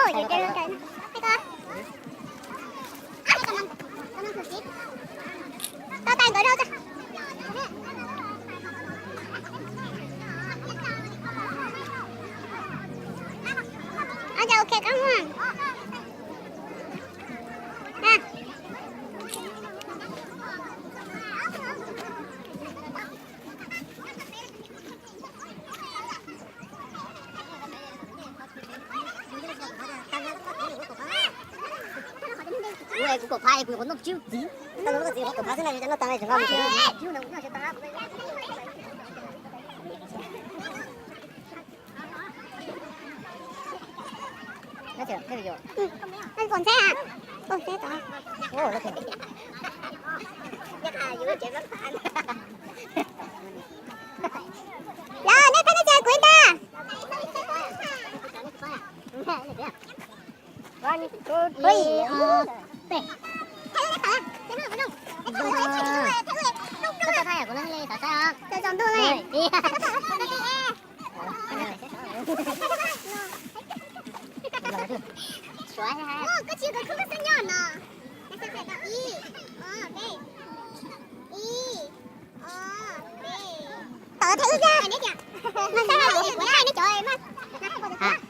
Tau tais nkawd rau. Ua cas ua ke qab muag. Ua kuv kaum phab kuv yuav noj tsib txiv. Tau noj koj txiv kaum phab xwb na, noj tas tseem nqa mus. Pom ntxheb a, pom ntxheb tod. Los nej pab nej tsis kuv ntag. Koj tsis kov khub xeeb nyob no. Ib, ob, peb. Ib, ob, peb. Tawm theej wb thiab. Mas saib mas kuv kuv thaij nej cov mas.